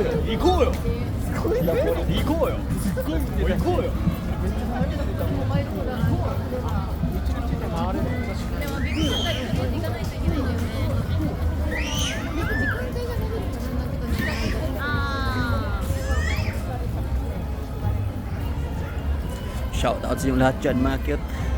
こうよ、行こうよ、行こうよ、もう行こうよ。でもビッグサイトに行かないといけないんだよね。あ。 Shout out sa inyong lahat dyan, mga cute.